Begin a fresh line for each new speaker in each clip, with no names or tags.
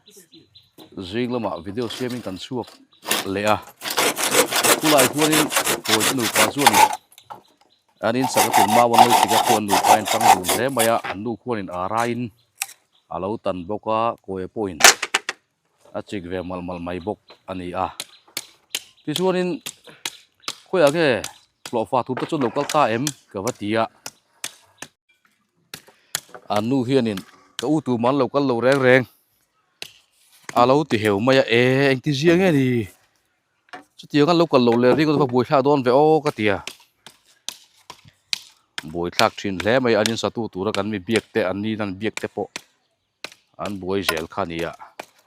Zing lamah video siamin kan chhuak leh a, khulai khuanin Kawite nupa chuanin an insak a tum mau an lo chik a, khu an nupa in tang dun hle mai a, an nu khuanin a raiin a lo tan bawk a, Kawia pawhin a chik ve malh malh mai bawk a ni a. Tichuanin khawiah nge hlawhfa tur te chu an lo kal ta em ka va ti a. An nu hianin ka u tumah an lo kal lo reng reng a lo ti heu mai a e engti zia nge ni chutiang an lo kal loh leh ringawt kha buaithlak dawn ve aw ka ti a buaithlak thin hle mai an insatu tura kan mi biak te an ni an biak te pawh an buai zel kha a ni a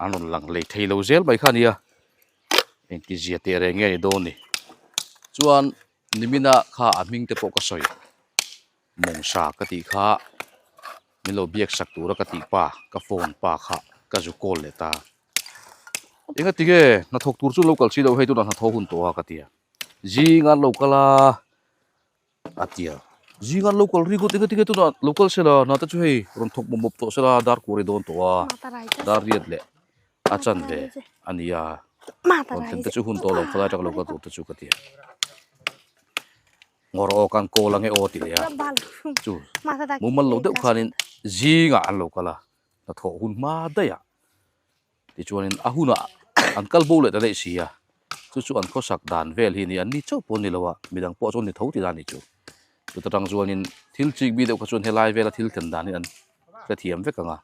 an rawn lang lei thei lo zel mai kha a ni a engti zia teh reng nge ni dawn ni chuan nimina kha a hming te pawh ka sawi. Mawngsa ka tih kha min lo biak sak tura ka tih pa ka phone pa kha ka zu call leh ta. Enga tinge hnathawk tur chu lo kal si lo hei tunah hnathawh hun tawh a ka ti a. Zing an lo kal a a ti a. Zing an lo kal ri ngawt enga tinge tunah lo kal sela hna te chu hei rawn thawk mawp mawp tawh sela dar kuar i dawn tawh a dar riat leh a chan ve a ni a rawn thlen te chu hun tawh lo khawlai atanga lo kal tur te chu ka ti a. Ngawr aw kan kawl ange aw ti leh a, chu mumal lo deuh khanin zingah an lo kal a, hnathawh hun hma daih ah tichuanin a hunah an kal bo leh ta daih si a, chu chu an khawsak dan vel hi a ni, an ni chauh pawh a ni lo a, midang pawh chuan ni tho ti dan a ni chu, chuta tang chuanin thil chik mi deuh kha chuan helai vela thil thlen dan hi an hrethiam vek ang a,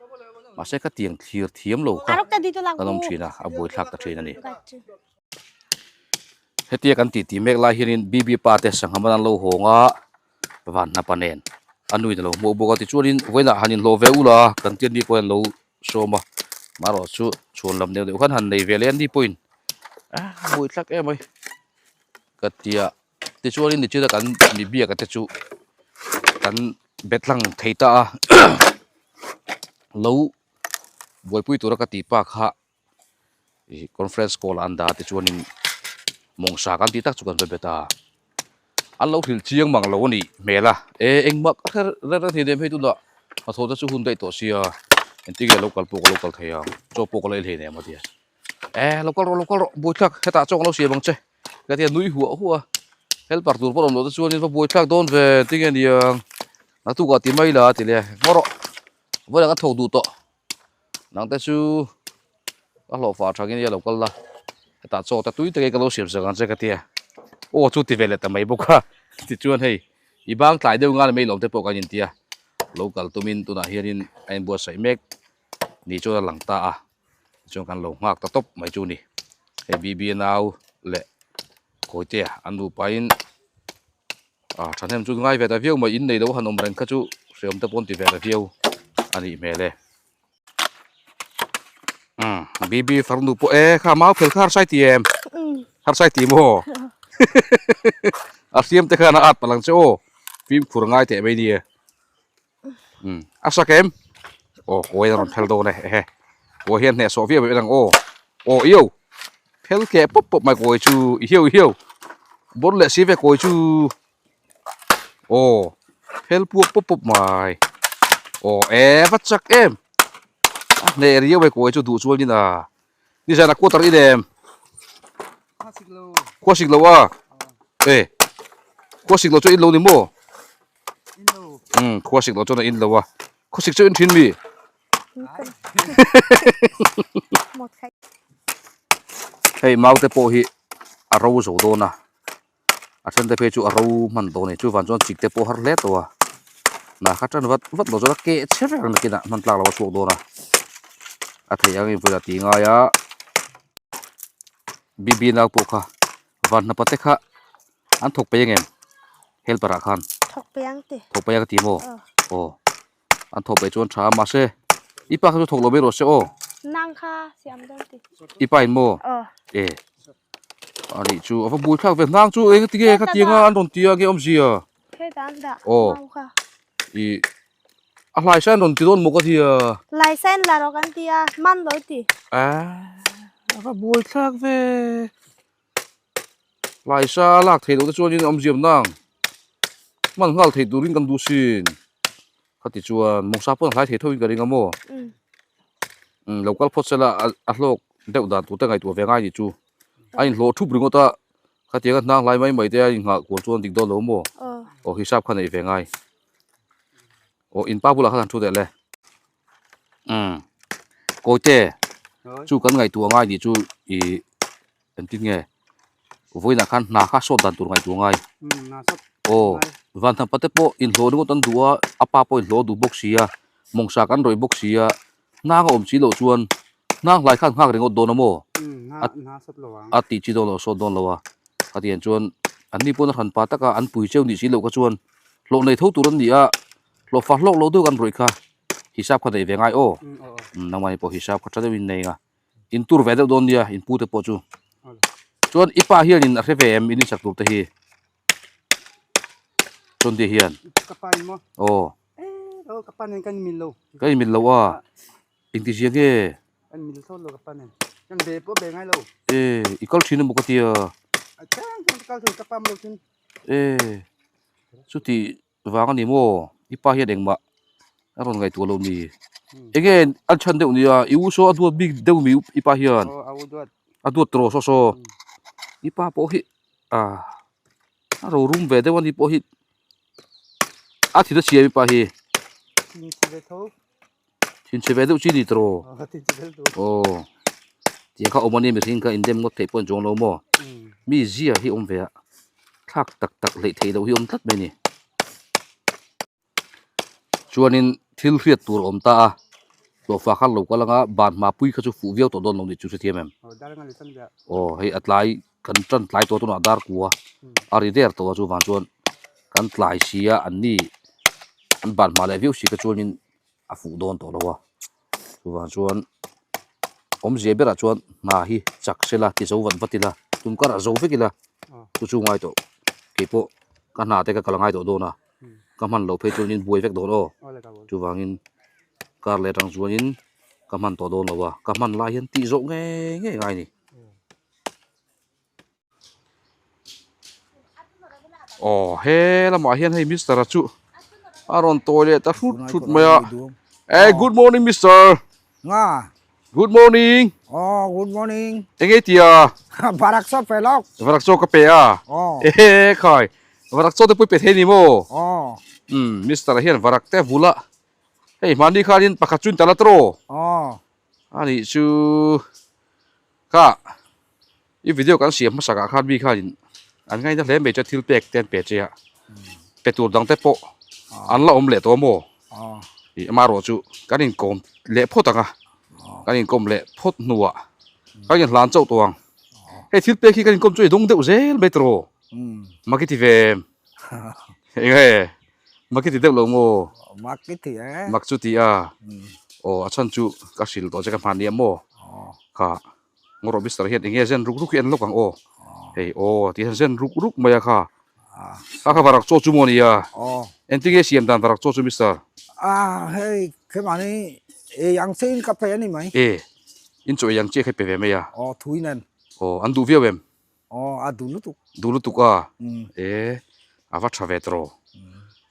mahse ka tiang thlir thiam lo kha kan awm thin a, a buaithlak ta thin a ni. Hetia kan titi mek lai hianin BB pa te sangha man an lo hawng a, van hnapa nen a nuin a lo hmuh bawk a tichuanin vawiinah han inhlawh ve ula kan tia ni pawhin an lo sawm a marawh chu chhuan lam deuh deuh khan han nei ve leh a ni pawhin a buai thlak em mai ka tia tichuanin nichina kan mi biak a te chu kan bet hlang thei ta a lo buaipui tura ka tih pa kha. Ih conference call an dah te chuanin mawngsa kan tih tak chu kan va bet a an lo hrilh chiang mang lo a nih hmel a e engmah ka hre reng reng thei nem hei tunah hnathawh te chu hun daih tawh sia engtin nge lo kal pawh ka lo kal thei ang chaw pawh ka la ei hlei nem a tia e lo kal rawh lo kal rawh buaithlak hetah chaw ka lo siam ang che ka tia nui huah huah a helper tur pawh awm loh te chuanin va buaithlak dawn ve engtin nge niang naktukah ti mai la a ti leh a ngaw rawh vawilah ka thawk duh tawh. Nang te chu ka hlawh fah tha ngei a lo kal la hetah chaw te tui takin ka lo siam sak ang che ka tia aw chu ti ve leh ta mai bawk a tichuan hei i bang tlai deuh ngan mai lawm te pawh kan intia lo kal tumin tunah hianin a inbuatsaih mek ni chuan a lang ta a tichuan kan lo nghak ta tawp mai chu a ni hei BB nau leh Kawitea an nupain Ah thahnem chu ngai ve ta viau mai in nei lo han awm reng kha chu hreawm te pawh an ti ve ta viau a nih hmel e. Umm BB farnu pawh e kha mau phel kha harsai ti em? Harsai ti maw? A hriam te khan a at palh ang che aw fimkhur ngai teh mai nia. Umm a sak em? Aw kawi a rawn phel dawn e ehe kawi hian hnehsawh viau mai ang aw aw io phel keh pawp pawp mai kawi chu i hiau i hiau bawn leh si ve kawi chu aw phel puak pawp pawp mai aw e va chak em a hneh riau mai kawi chu duh chuan in a nizan a quarter in em khua sik lo a e khua sik lo chu in lo ni maw. Umm khua sik loh chuan a in lo a khua sik chu in thin mi hei mau te pawh hi a ro zo dawn a a then te phei chu a ro hman tawh a ni chuvan chuan chik te pawh har hle tawh a nah kha tan vat vat loh chuan a keh chhe vek ang nakinah hman tlak loh a chhuak dawn a a theih ang inpui a ti ngai a BB nau pawh kha van hnapa te kha An thawk pei angem? Helper ah khan.
Thawk pei ang ti.
Thawk pei ang ti maw? Aw. An thawk pei chuan tha a mahse i pa kha chu thawk lo mai rawh se aw.
Nang kha siam dawn ti.
I pa in maw?
Aw.
E. A nih chu a va bui thlak ve hnang chu eng ti nge kha tiang a an rawn ti a nge awmzia.
Heta an dah.
Aw.
Mau kha.
I a hlai sain rawn ti dawn maw ka ti a.
Hlai sain la rawh kan ti a man lo ti.
A a va buai thlak ve. Laisa lak theih loh te chuanin awmziam nang hman nghal theih turin kan duh sin khati chuan mawngsa pawh an hlai thei tho in ka ring a maw. Umm lo kal phawt sela a hlawk deuh dan tur te ngaihtuah ve ngai ni chu. A inhlawh thup ringawt a, khatiang a hnang hlai mai mai te a inghah kual chuan dik dawn lo maw? Aw hisap kha neih ve ngai. Aw in pa bulah khan han thu teh le. Umm Kawite chu kan ngaihtuah ngai ni chu ih engtin nge vawiinah khan hna kha sawt dan tur ngaihtuah ngai. Aw Vanthangpa te pawh inhlawh ringawt an duh a, a pa pawh inhlawh a duh bawk si a, mawngsa kan rawih bawk si a, hnang a awm si loh chuan hnang hlai khan nghak ringawt dawn a maw? A tih chi dawn lo sawt dawn lo a, khatiang chuan anni pawn a hran pa taka an pui cheu nih si loh kha chuan hlawh nei tho tur an ni a, hlawh fah hlawk lo deuh kan rawih kha hisap kha neih ve ngai aw nangmahni pawh hisap kha tha deuhin nei nga in tur ve deuh dawn nia in pu te pawh chu chuan i pa hianin a hre ve em in insak tur te hi chuan ti hian aw ka in mil lo a engti zia nge e i kal thin emaw ka tia e chuti Vang a ni maw? I pa hian engmah a rawn ngaihtuah lo ni. Enge a chhan deuh nia, i u saw a duat bik deuh mi i pa hian. A duat tawh saw saw. I pa pawh hi ah a ro rum ve deuh a ni pawh hi a thin a chhia i pa hi. Thin chhe ve deuh chi ni tawh. Aw tiang kha awm a nia mihring kha indem ngawt theih pawh an chuang lo maw? Mi zia hi awm ve a, thlak tak tak hleih theih loh hi awm tlat mai a ni. Chuanin thil hriat tur a awm ta a, hlawhfa khan lo kal anga ban hma pui kha chu fuh viau tawh dawn lo nih chu hrethiam em? Aw hei a tlai kan tan tlai tawh tunah dar kua a ri der tawh a chuvang chuan kan tlai si a an ni an ban hma leh viau si kha chuanin a fuh dawn tawh lo a chuvang chuan awmzia berah chuan hna hi chak sela ti zo vat vat ila tum karah zo vek ila chu chu ngai tawh keipawh ka hna te ka kal ngai tawh dawn a ka hman loh phei chuanin buai vek dawn aw chuvangin kar leh atang chuanin ka hman tawh dawn lo a ka hman lai hian tih zawh ngei ngei ngai a ni. Aw he lamah hian hei mister a chu a rawn tawi leh ta hrut hrut mai a eh good morning mister
nga
good morning
aw good morning
enge tia
varak chaw pe lawk
varak chaw ka pe a
aw
ehe khai varak chaw te pawh i pe thei ni maw
aw
um mister a hian varak te a vul a hei hmani khanin pakhat chu in tal a tawh
aw
Anih chu kha i video kan siam hmasak ah khan mi khanin an ngaina hle mai chuan thil pek te an pe che a pe tur dang te pawh an la awm leh tawh maw ih amaherawh chu kan inkawm leh phawt ang a kan inkawm leh phawt hnuah kan inhlan chauh tawh ang hei thil pek hi kan inkawm chu i dawng deuh zel mai tawh mak i ti ve em eng nge mak i ti deuh lo maw
mak i ti e
mak chu ti a aw a chhan chu ka hrilh tawh che ka hman nia maw kha ngawrawh mister hian eng nge zen ruk ruk hi en lawk ang aw hei aw ti hian zen ruk ruk mai a kha kha kha varak chaw chu maw nia engtin nge siam dan varak chaw chu mister
a hei khemani ei ang che in ka pe a ni mai
e in chaw ei ang che kha i pe ve mai a
aw thui nen
aw an duh viau em
Aw a duh lutuk.
Duh lutuk a? E a va tha ve tawh.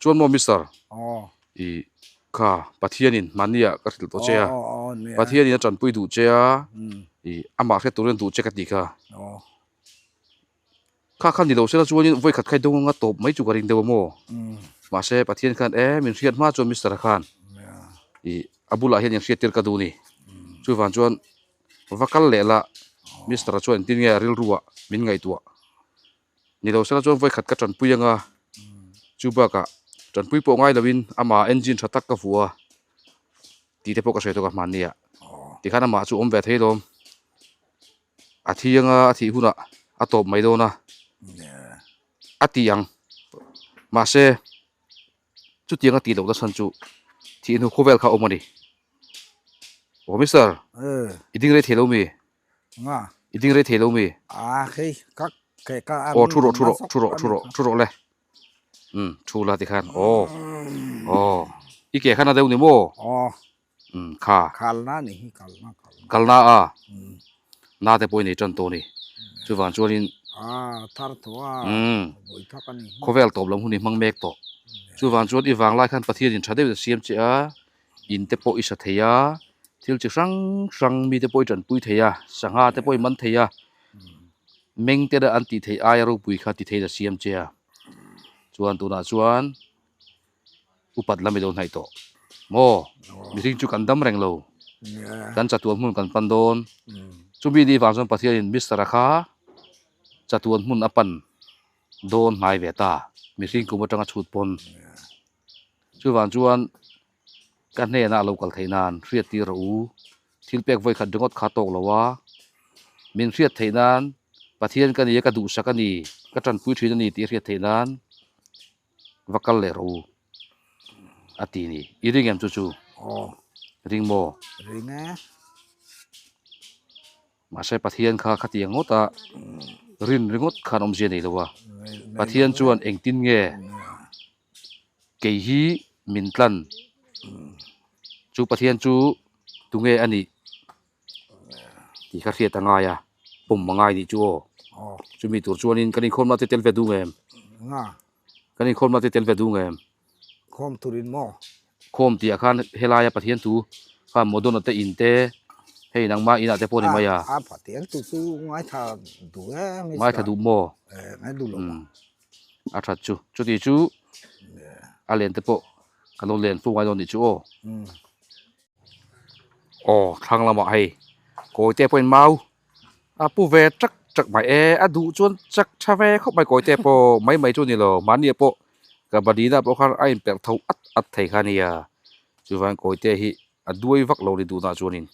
Chuan maw Mister?
Aw.
I kha Pathianin mahnia ka hrilh tawh che a. Pathianin a tanpui duh che a. I amah hriat turin duh che ka tih kha.
Aw.
Kha kha ni lo sela chuanin vawi khat khai deuh anga tawp mai chu ka ring deuh a maw? Mahse Pathian khan e min hriat hma chuan Mister-a khan i a bulah hian inhriat tir ka duh ni. Chuvang chuan Va kal leh la, Mister-a chuan engtin nge a rilruah min ngaihtuah? Ni lo sela chuan vawikhat ka tanpui anga, chu bakah tanpui pawh ngai loin amah engine tha tak ka vuah a tih te pawh ka sawi tawk a hmanni ah. Tikhan amah chu awm ve thei lawm. A thi anga a thih hunah a tawp mai dawn a, a ti ang. Mahse. Chutiang a tih loh nachhan chu thih hnu khawvel kha a awm a ni. Aw Mister, i ding rei thei lo mi? I ding rei thei lo mi? Aw thu rawh thu rawh thu rawh thu rawh thu rawh le. Umm thu la tikhan aw aw i ke khan a deuh ni maw? Umm kha. Kalna a na te pawh i nei tan tawh a ni. Chuvang chuanin umm khawvel tawp lam hun i hmang mek tawh. Chuvang chuan i vanglai khan Pathianin tha deuhin a siam che a, in te pawh i sa thei a. Thil chi hrang hrang mite pawh i tanpui thei a, sangha te pawh i man thei a, meng te an tih theih aia ropui kha ti theiin a siam che a. Chuan tunah chuan upat lam i lo hnaih tawh maw? Mihring chu kan dam reng lo, kan chatuan hmun kan pan dawn. Chumi ni vang chuan Pathianin Mister-a kha chatuan hmun a pan dawn hnai ve ta, mihring kum atanga chhut pawn. Chuvang chuan ka hnenah a lo kal theih nan hriat tir rawh u, thil pek vawi khat ringawt kha tawk lo a, min hriat theih nan Pathian ka ni a, ka duhsak a ni, ka tanpui thin a ni tih hriat theih nan va kal leh rawh u a ti ni. I ring em chu chu?
Aw.
Ring maw?
Ring e.
Mahse Pathian kha khatiang ngawt a rin ringawt khan awmzia nei lo a, Pathian chuan engtin nge kei hi min tlan chu Pathian chu tunge a nih tih kha hriat a ngai a, pawm a ngai nih chu aw. Chumi tur chuanin kan inkhawmna te tel ve duh ngem? Kan inkhawmna te tel ve duh ngem?
Khawm turin maw?
Khawm tih ah khan helaia Pathian thu kha Modona te in te hei nangmah inah te pawh ni mai a.
A Pathian thu chu ngaithla duh e Mister.
Ngaithla duh maw?
Eh ngai duh lo a.
A that chu. Chuti chu a len te pawh kan lo len fo ngai dawn nih chu aw. Aw thlang lamah hei kawi te pawhin mau A pu ve chak chak mai e, a duh chuan chak tha ve khawp mai kawi te pawh mai mai chu a ni lo, mahni ah pawh kabaddi na pawh khan a inperh tho at at thei kha a nia, chuvangin kawi te hi a duai vak lo a ni duhna chuanin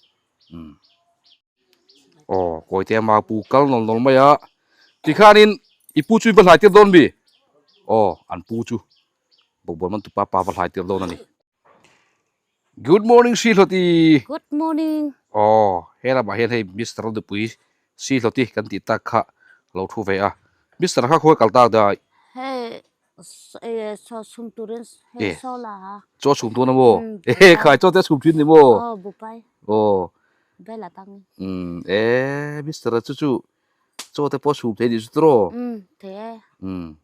umm aw kawi te mau pu kal nawl nawl mai a, tikhanin i pu chu i va hlai tir dawn mi? Aw an pu chu bawkbawn man tupa pa va hlai tir dawn a ni. Good morning Sihlawti.
Good morning.
Aw, he lamah hian hei Mister Nupui Sihlawti kan tih tak kha a lo thu ve a. Mister kha khawi kal tak dai?
Hei chaw chhum turin hei saw la ha.
Chaw chhum tun a maw? E khai chaw te a chhum thin ni maw?
Aw bupai.
Aw.
Bel a tang.
Um e Mister chu chu chaw te pawh chhum thei ni chu tiraw?
Um thei e.
Um.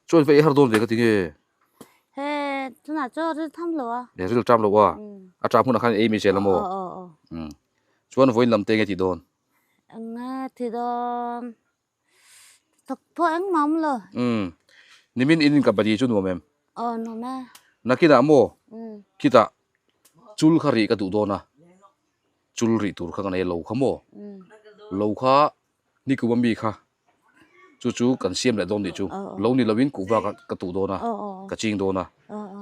Chuan va ei har dawn ve ka ti nge?
He tunah chuan ril tham lo a.
E ril ṭam lo a. A ṭam hunah khan ei mai zel a maw?
Aw aw aw.
Umm. Chuan vawiin lam te nge tih dawn?
Enge ti dawn? Thawk pawh engmah awm lo.
Umm. Nimin in in kabaddi chu nuam em?
Aw nuam e.
Nakinah maw?
Umm.
Khitah chul kha rih ka duh dawn a. Chul rih tur kha ka nei lo kha maw?
Umm.
Lo kha nikum ami kha Chu chu kan siam leh dawn nih chu. Lo ni loin kuhva ka tuh dawn a, ka ching dawn a.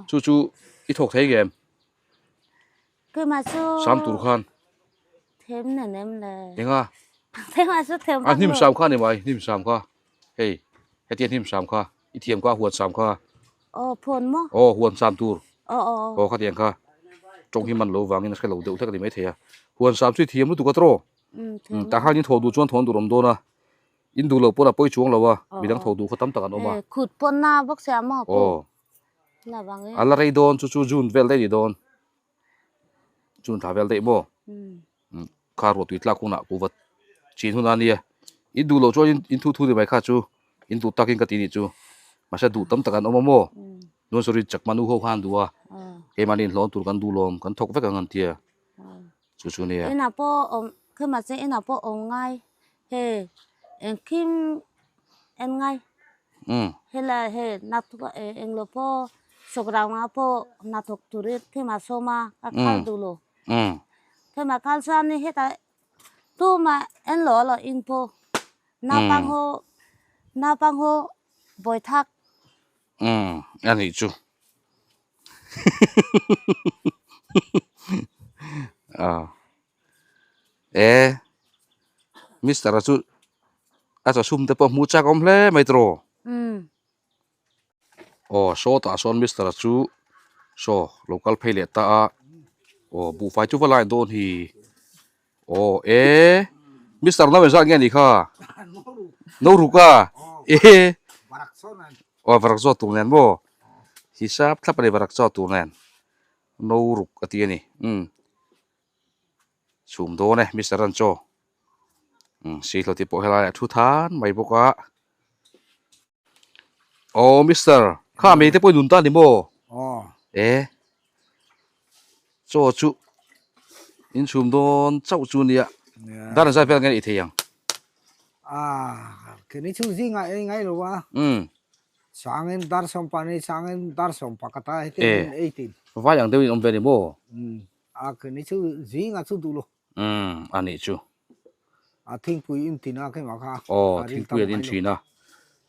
Chu chu i thawk thei ngem? Sam tur khan. Enga? A hnim sam kha ni mai, hnim sam kha. Hei, hetia hnim sam kha, i thiam kha huan sam kha. Aw, huan sam tur. Aw, khatiang kha. Tawng hi man lo vangin a hre lo deuh hlek a ni maithei a. Huan sam chu i thiam lutuk a tawh. Tah khan in thawh duh chuan thawn tur awm dawn a, in duh loh pawn a pawi chuang lo a, midang thawh duh kha tam tak an awm a.
Khut pawn na bawk sia maw pu?
Aw. A la rei dawn chu chu June vel daih ni dawn. June thla vel daih maw? Kha ruah tui tlak hunah kuhva chin hunah a nia. In duh loh chuan in thu thu ni mai kha chu in duh takin ka ti nih chu. Mahse duh tam tak an awm a maw? Nuan sorry chakma nu ho khan an duh a, keimahni inhlawm tur kan duh lawm, kan thawk vek ang an tia. Chu chu nia.
Inah pawh awm khema che inah pawh awm ngai he engkim en ngai helai he nathawk englo pawh sawk rau nga pawh nathawk turin khema sawm a ka khal duh lo khema khal chuan hetah tumah en lo lo in pawh naupang ho naupang ho bawithak.
A nih chu. E mister a chu a chawchhum te pawh hmuh chak a awm hle mai tawh aw saw tah sawn mister a chu saw lo kal phei leh ta a aw buhfai chu va line dawn hi aw e mister nau engzat nge anih kha no ruk a e Aw varak zawt tur nen maw hisap thlap a ni varak zawt tur nen no ruk a ti a ni umm chhum dawn e mister Rancho umm sihlawh tih pawh helaiah thu than mai bawk a aw mister kha mei te pawh i nun ta a ni maw e chaw chu. In chhum dawn chauh chu nia. Dar an zai vel nge i thei ang?
Ah, keni chu zingah ei ngai lo a.
Umm.
Sangin dar sawmpa nei sangin dar sawmpa ka ta heti in ei tin.
Vai ang deuhin awm ve ni maw?
Umm, a keni chu zingah chu duh lo.
Umm, a nih chu.
A thingpui in tin a keimah kha.
Aw, thingpui an in thin a.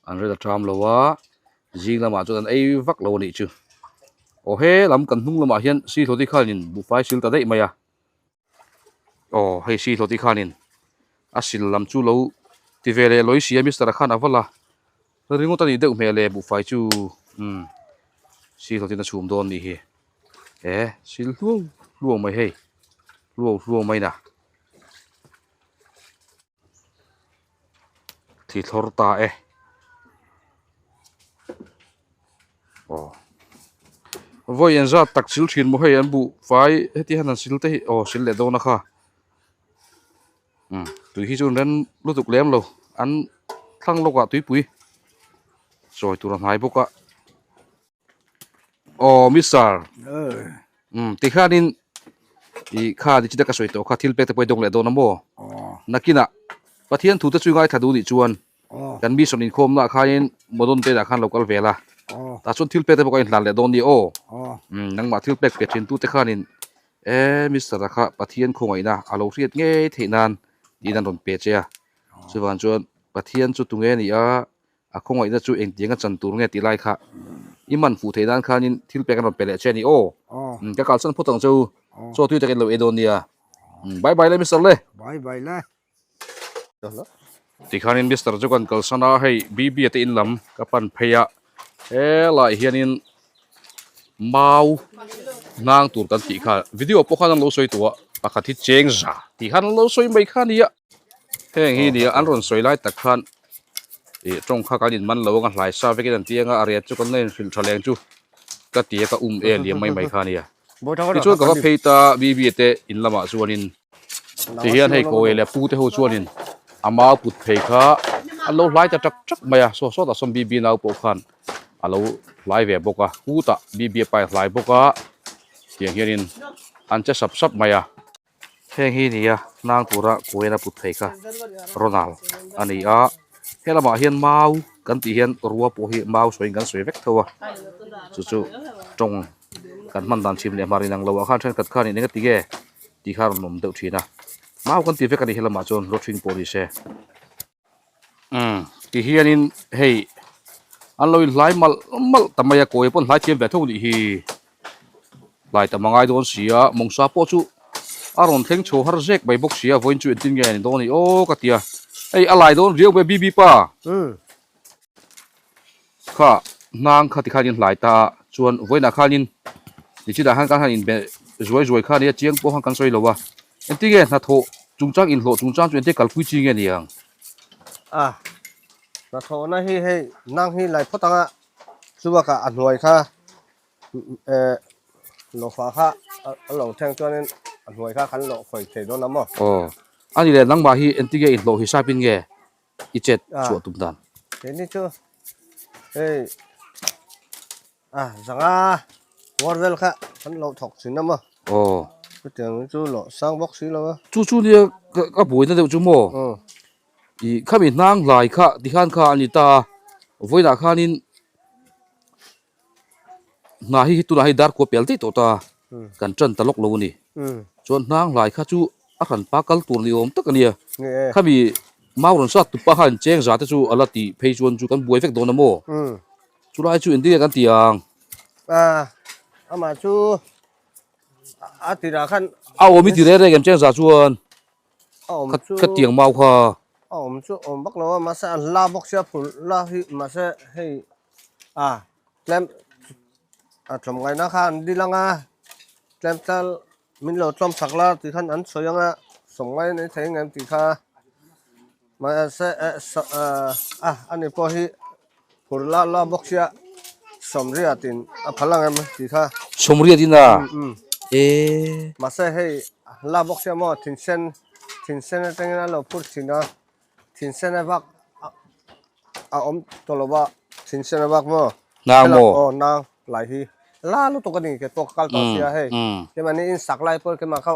An rel a ṭam lo a, zing lamah chuan an ei vak lo a nih chu. Aw he lam kan hnung lamah hian Sihlawti khanin buhfai sil ta daih mai a. Aw hei Sihlawti khanin a sil lam chu lo ti ve leh lawi sia Mister a khan a va la ringawt a nih deuh hmel e buhfai chu umm Sihlawtin a chhum dawn nih hi. E sil hluau hluau mai hei hluau hluau mai na. Thi thlawr ta e. Aw. Vawi an zat tak sil thin maw hei an buh fai heti hian an sil te hi aw sil leh dawn a kha. Umm tui hi chu an ren lutuk lem lo an thlang lawkah tuipui chawi tur a hnai bawk a. Aw Mister umm tikhanin ih kha ni chita ka sawi tawh kha thil pek te pawh i dawng leh dawn a maw nakinah Pathian thu te chu i ngaithla duh nih chuan kan mission inkhawmna ah khanin Modon te ah khan lo kal vel a tah chuan thil pek te pawh ka inhlan leh dawn nia aw umm nangmah thil pek pe thin tu te khanin e Mister a kha Pathian khawngaihna a lo hriat ngei theih nan tiin an rawn pe che a chuvang chuan Pathian chu tunge a ni a. A khawngaihna chu engtiang a chan tur nge tih lai kha i man fuh theih nan khanin thil pek an rawn pe leh che a ni aw. Ka kalsan phawt ang che u. Chaw tui takin lo ei dawn nia. Bye bye le Mister le.
Bye bye le.
Tikhanin Mister chu kan kalsan a, hei BB a te in lam ka pan phei a, helaiah hianin mau hnang tur kan tih kha video pawh khan an lo sawi tawh a, pakhat hi cheng za tih khan an lo sawi mai kha a nia. Heng hi nia an rawn sawi lai tak khan ih tawng kha kan inman lo anga hlai sa vekin an ti anga a riat chu kan la inhrilh tha leng chu ka ti a ka um e liam mai mai kha ania tichuan ka va phei ta BB te in lamah chuanin tihian hei kawi leh pu te ho chuanin a mau put phei kha an lo hlai ta tak tak mai a saw sawtah sawn BB nau pawh khan a lo hlai ve bawk a kutah BB a pai hlai bawk a tiang hianin an che sap sap mai a. Heng hi nia hnang tura kuain a put thei kha Ronald a ni a, he lamah hian mau kan tih hian rua pawh hi mau sawiin kan sawi vek tho a, chu chu tawng kan hman dan chhim leh hmar inang loah khan thenkhat khan eng ati nge tih kha a rawn awm deuh thin a, mau kan ti vek a ni he lamah chuan rawthing pawh ni se. Umm ti hianin hei an lo inhlai malh malh ta mai a kawi pawh an hlai thiam ve tho nih hi hlai tam a ngai dawn si a mawngsa pawh chu a rawn thleng chho har zek mai bawk si a vawiin chu engtin nge a ni dawn ni aw ka ti a hei a lai dawn riau mai BB pa kha hnang kha tikhan in hlai ta a chuan vawiinah khanin nichinah khan kan han inbe zuai zuai kha nia chiang pawh khan kan sawi lo a engtin nge hnathawh chungchang inhlawh chungchang chu engtin kalpui chi nge niang.
A hnathawhna hi hei nang hi lai phawt anga chubakah a hnuai kha eh lawhfa kha a lo thleng chuanin a hnuai kha kan lawh khawi thei dawn a maw.
Aw a ni le nangmah hi engtin nge inhlawh hisapin nge i chet chhuah tum dan.
Keini chu hei a zanga war vel kha kan lo thawk thin a maw.
Aw.
Chutiang chu lawh sang bawk si lo a.
Chu chu nia ka buaina deuh chu maw. I khami hnang hlai kha tikhan kha a ni ta a, vawiinah khanin hna hi tunah hei dar kua pel daih tawh ta kan tan ta lawk lo a ni. Chuan hnang hlai kha chu a hran pa kal tur ni awm tak a nia. Khami mau rawn sat tupa khan cheng za te chu a la tih phei chuan chu kan buai vek dawn a maw? Chulai chu engtin nge kan ti ang?
Amah chu a tirah khan
a awm i ti reng reng em cheng za chuan
a awm chu
khatiang mau kha
a awm chu awm vak lo a mahse an la bawk sia phul la hi mahse hei a tlem a tlawmngaihna kha an dil ang a tlem tlal min lo tlawm chak la tih khan an sawi ang a sawmngai an ei thei ang em tih kha mahse a ani pawh hi phur la la bawk sia sawmriat in a phal ang em tih kha
sawmriat in a e
mahse hei la bawk sia maw thinsen thinsen atangin a lo phur thin a thinsen a vak a awm tawh lo va thinsen a vak maw
nang maw
aw nang lai hi la lutuk a ni ke pawh ka kal tawh sia hei keimahni in sak lai pawh keimah kha.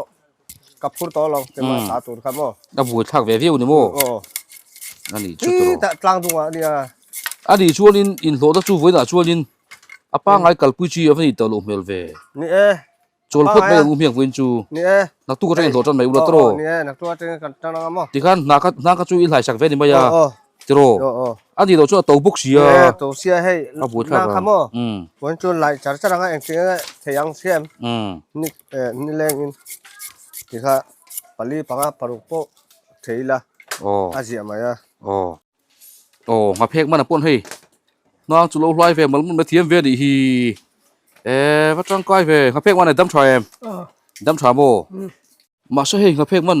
ka phur tawh lo keimah ta tur kha maw.
A buai thlak ve viau ni maw?
Aw.
A nih chu tawh.
Tah tlang dungah a nia.
A nih chuanin inhlawhna chu vawiinah chuanin a pangngai kalpui chi a va nih tawh loh hmel ve.
Ni e.
Chawl phawt mai ang u hmiang vawiin chu.
Ni e.
Naktuk atangin hlawh tan mai ula tawh.
Ni e, naktuk atangin kan tan ang a maw.
Tikhan hna kha hna kha chu i hlaisak ve ni mai a.
Aw aw.
Tiraw.
Aw aw.
A nih loh chuan a to bawk si a.
Ni e, to sia hei.
A buai thlak a.
Hna kha maw. Vawiin chu lai char char ang a engtin nge thei ang siam. Ni ni lengin tikha pali panga paruk pawh thei ila a ziah mai a.
Aw. Aw nghaphek man a pawn hei hnang chu lo hlai ve mal mun mai thiam ve anih hi eh va tangkai ve nghaphek man a dam tha em dam tha maw mahse hei nghaphek man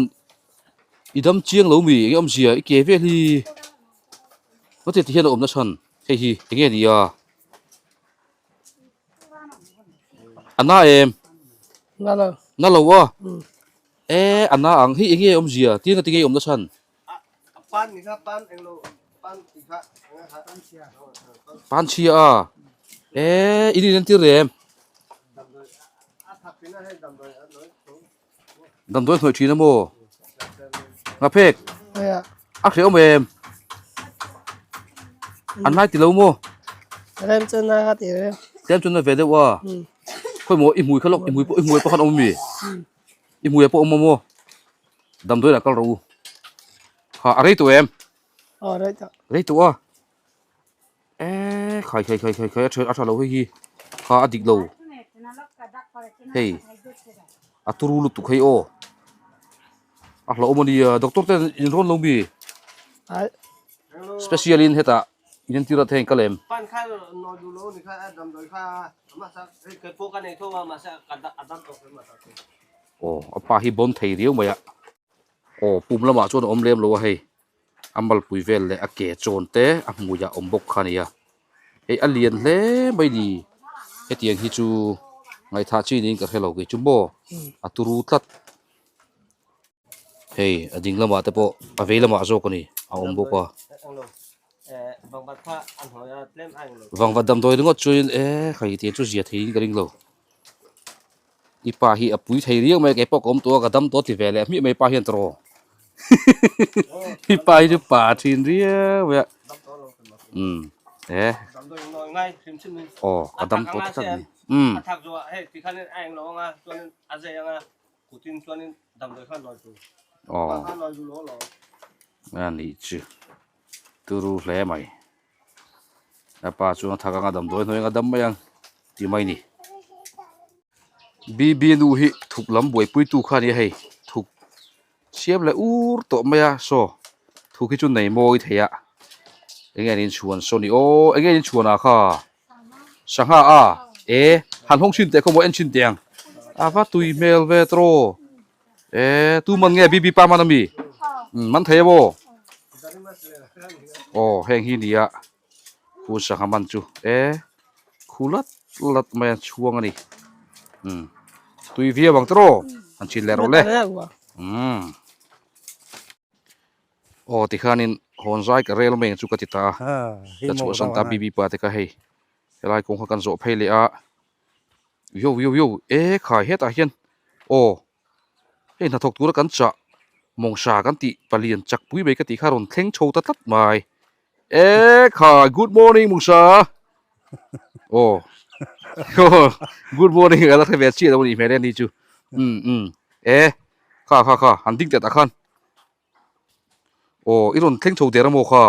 i dam chiang lo mi enge awmzia i ke vel hi heti ti hian a awm na chhan hei hi enge ni a a na em na lo a eh a na ang hei enge awmzia tinga tinge i awm na chhan. Pan chhia a eh in in entir rem damdawi hnawih thin a maw ngaphek a hreh awm em an lai ti lo maw tlem chuan na ve deuh a khawi maw i hmui kha lawk i hmui pawh i hmui pawh khan a awm ami i hmui ah pawh a awm a maw. Damdawi lah kal rawh u. Ha a rei tawh em?
Aw rei tawh.
Rei tawh a. Eh khai khai khai khai khai a tha a tha lo hei hi. Kha a dik lo. Hei a turu lutuk hei aw. A hlauhawm a nia doctor ten in rawn lo mi?
Ai.
Special in hetah in entir a theng kal em?
Pan kha nawi duh lo ni kha damdawi kha mahse hei kei pawh ka nei tho a mahse a dam tawh kher mahse.
Aw a pa hi bawn thei riau mai a aw pum lamah chuan a awm lem lo a hei a malpui vel leh a ke chawn te a hmuiah a awm bawk kha a ni a hei a lian hle mai ni hetiang hi chu ngaihthah chi niin ka hre lo kei chu maw a turu tlat hei a ding lamah te pawh a vei lamah zawk a ni a awm bawk a vangvat damdawi ringawt chuan eh hei tiang chu zia theiin ka ring lo. I pa hi a pui thei riau mai a keipawh ka awm tawh a ka dam tawh a ti ve leh hmiah mai i pa hian tawh i pa hi chu pa thin riau mai a umm he aw ka dam tawh tak a ni umm aw a nih chu turu hle mai. A pa chuan a thak anga damdawi hnuai anga dam mai ang tih mai a ni. BB nu hi thuk lam buaipui tu kha a ni a hei thuk siam leh ur tawh mai a saw thuk hi chu nei mawi thei a enge an inchhuan saw ni aw enge an inchhuan ah kha sangha a e han hawng chhin teh khaw maw en chhin teh ang a va tui hmel ve tawh E tu man nge BB pa man ami man thei a maw aw heng hi nia pu sangha man chu e khu lat lat mai a chhuang a ni tui viau ang tawh han chin leh rawh le umm aw tikhanin hawn zai ka rel mai ang chu ka ti ta a ka chhuahsan ta BB pa te kha hei helai kawng kha kan zawh phei leh a. Yo yo yo e khai hetah hian aw hei hnathawk tura kan chah mawngsa kan tih palian chak pui mai ka tih kha rawn thleng chho ta tlat mai e khai good morning mawngsa aw good morning a la hre ve chiah lo a nih hmel e ni chu um um e kha kha kha han ding teh tah khan aw i rawn thleng chho der a maw kha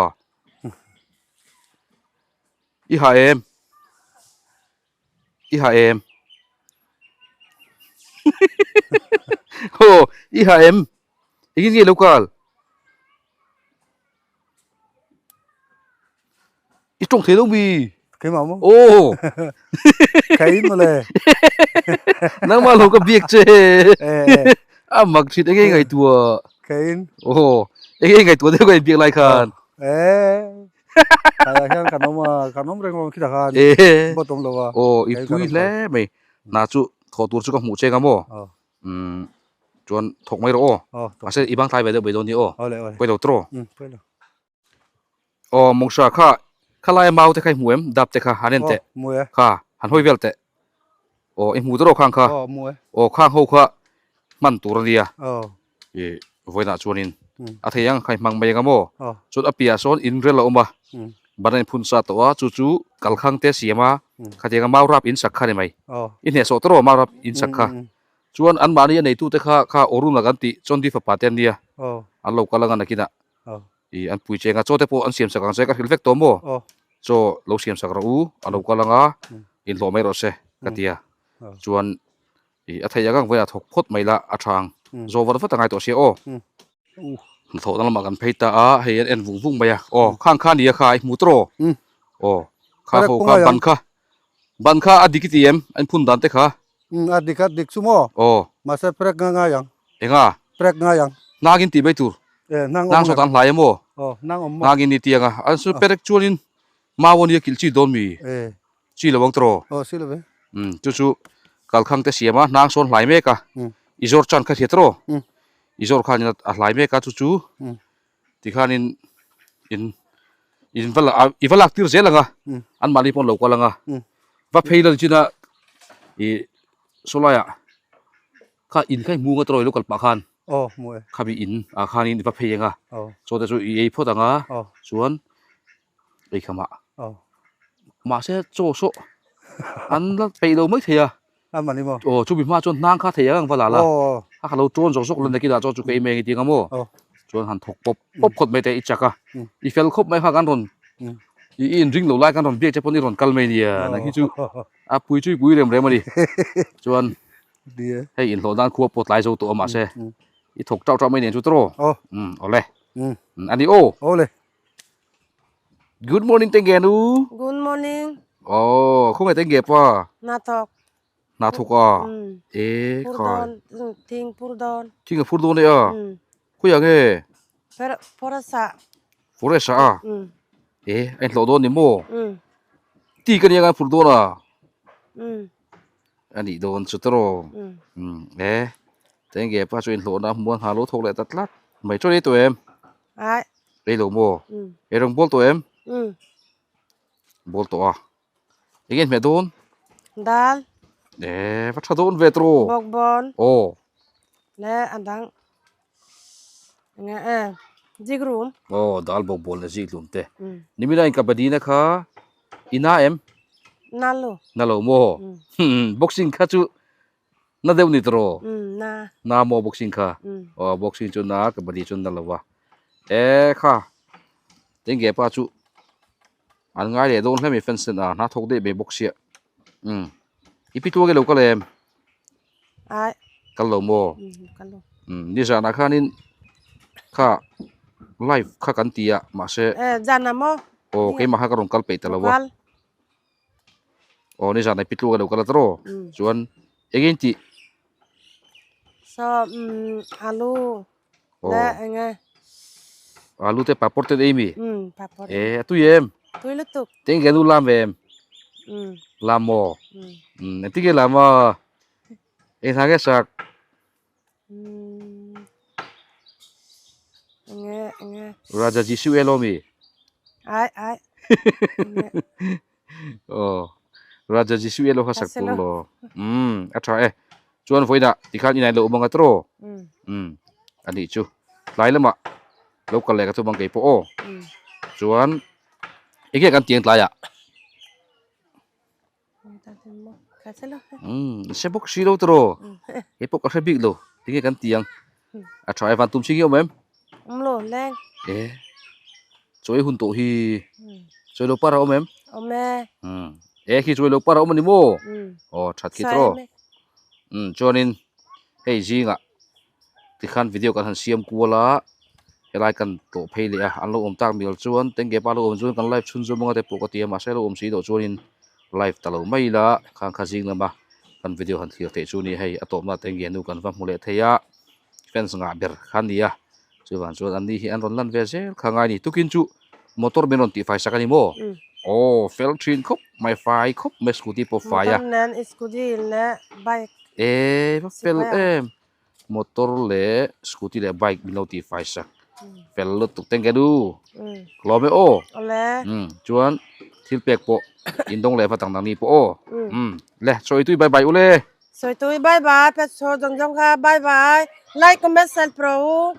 i ha em. I ha em? Aw, i ha em? Engin nge lo kal? I tawng thei lo mi?
Keimah maw?
Aw.
Kei mawle.
Nangmah lo ka biak che. A mak thin enge ngaihtuah.
Keiin.
Aw, enge ngaihtuah deuh ka inbiak lai khan.
Eh. Taiah hian kan awm a, kan awm reng awm khitah khan bawt awm lo a.
Aw, i pui hle mai. Hna chu thawh tur chu ka hmuh cheng a maw? Umm, chuan thawk mai rawh aw. Mahse i bang tlai ve deuh mai dawn ni aw. Pawi lo tawh.
Pawi lo.
Aw, Mawngsa kha khalai mau te kha i hmu em? Dap te kha han en teh. Kha, han hawi vel teh. Aw, i hmu tawh rawh khang kha. Aw, khang ho kha. Hman tur a nia. I vawiinah chuanin a thei ang kha i hmang mai ang a maw? Chuan a piahah sawn in rel a awm a, ban a inphun sa tawh a, chu chu kalkhang te a siam a, khatianga mau rap in sak kha a ni mai. I hnehsawh tawh rawh mau rap in sak kha. Chuan anmahni a neitute kha kha Orun a kan tih Chondi fapa te an nia, an lo kal anga nakinah i an pui cheng a, chaw te pawh an siam sak ang che ka hrilh vek tawh maw? Chaw lo siam sak rawh u, a lo kal anga inhlawh mai rawh se ka ti a, chuan I a theih ang vawiah thawk phawt mai la a tha ang. Zawh vat vat a ngai tawh sia aw. Hnathawhna lamah kan phei ta a, hei an en vung vung mai a. Aw khang kha nia kha i hmu tawh rawh. Aw kha ho kha ban kha ban kha a dik i ti em a inphun dan te kha.
A dik a dik chu maw.
Aw.
Mahse prek nga ngai ang.
Enga?
Prek ngai ang.
Hnangin tih mai tur.
E hnang awm.
Hnang sawt an hlai em aw.
Aw hnang awm maw.
Hnangin ni tiang a an su perek chuanin mau ania kilh chi dawn mi.
E.
Chi lo ang tawh.
Aw si lo ve.
Umm chu chu kalkhang te siam a hnang sawn hlai mek a i zawr chan kha hriat rawh i zawr khan in a hlai mek a chu chu tikhanin in in va i va lak tir zel ang a an mahni pawh an lo kal ang a va phei la nichin a ih sawlai ah kha in kha i hmu nga tawh i lo kal pah khan
aw hmu e
khami in ah khanin i va phei ang a
aw
chaw te chu i ei phawt ang a chuan eikham ah mahse chaw saw an la peih lo mai thei a aw chumi hma chuan hnang kha thei ang va la la a kha lo tawn zawk zawk la nakinah chuan chu ka ei mai ang i ti ang a maw chuan han thawk pawp pawp khawt mai te i chak a i fel khawp mai kha kan rawn i inring lo lai kan rawn biak che pawn i rawn kal mai nia nang hi chu a pui chu i pui rem rem a ni chuan hei inhlawh nan khua pawh tlai zo tawh a mahse i thawk tauh tauh mai nen chu tawh awle a ni aw. Good morning tenge nu.
Good morning.
Oh, không phải tenge pa.
Na thok.
Na thok à. E
khai. Thing pur don.
Thing pur don le à. Khu yang e.
Per forest à.
Forest à. E anh lo don ni mo. Ti ka ni ang pur don à. Ani don chu tro. E tenge pa chu in hlo na muan ha lo thok le ta tlat. Mai cho ni to em.
Ai.
Ei lo maw? Ei rawng bawl tawh em? Bawl tawh a. Eng nge hmeh dawn?
Dal.
E va tha dawn ve tawh.
Bawk bawn.
Aw.
Le a dang. Eng nge e zikrum.
Aw dal bawk bawn leh zikrum te. Nimina in kabaddi na kha i na em?
Na lo.
Na lo maw? Boxing kha chu Na deuh ni tawh
Umm na.
Na maw boxing kha?
Umm.
Aw boxing chu na kabaddi chu na lo va. E kha tenge pa chu an ngai leh dawn hle mai fans ten a hna thawk daih mai bawk sia. Umm i pi tuak e lo kal em?
Ai.
Kal lo maw?
Umm kal lo.
Umm nizanah khanin kha live kha kan ti a mahse.
E zan ah maw?
Aw keimah kha ka rawn kal peih ta lo a.
Kal.
Aw nizan ai pitluk a lo kal a tawh chuan eng in tih
Saw alu le eng e
alu te papawr te ei mi
papawr
e a tui em
tui lutuk
teng ke nu lam ve em lam maw engtin nge lam a eng thla nge sak
Eng e eng e
Raja Jisu e lo mi
ai ai
Aw Raja Jisu e lo kha sak tur lo umm a tha e chuan vawiinah tikhan inah in lo awm ang a tawh umm a nih chu tlai lamah lo kal leh ka tum ang kei pawh aw chuan eng nge kan tiang tlaiah. Umm se bawk si lo tawh kei pawh ka hre bik lo tinge kan ti ang a tha e van tum ching hi a awm em
awm lo leng
e chawi hun tawh hi chawi lo par a awm em
awm e
umm e khi chawi lo par a awm a ni maw aw that khi tawh umm chuanin hei zingah tikhan video kan han siam kual a helai kan tlawh phei leh a an lo awm tak mial chuan tengge pa lo awm chuan kan live chhun zawm anga te pawh ka ti a mahse a lo awm si loh chuanin live ta lo mai ila khang kha zing lama kan video han thlir theih chu a ni hei a tawpna tengge nu kan va hmu leh thei a fans ngah ber kha a ni a chuvang chuan an ni hi an rawn lan ve zel kha ngai a ni tukin chu motor min rawn tihfai sak a ni maw aw fel thin khawp mai fai khawp mai scooty pawh fai a
motor nen scooty leh bike
e va fel em motor leh scooty leh bike min lo tih fai sak fel lutuk teng ke nu hlawm e aw chuan thil pek pawh in dawng leh va tang dang ni pawh aw le chawi tui bye bye ule.
Sawi tui bye bye pet show zawng zawng kha bye bye like comment share pro.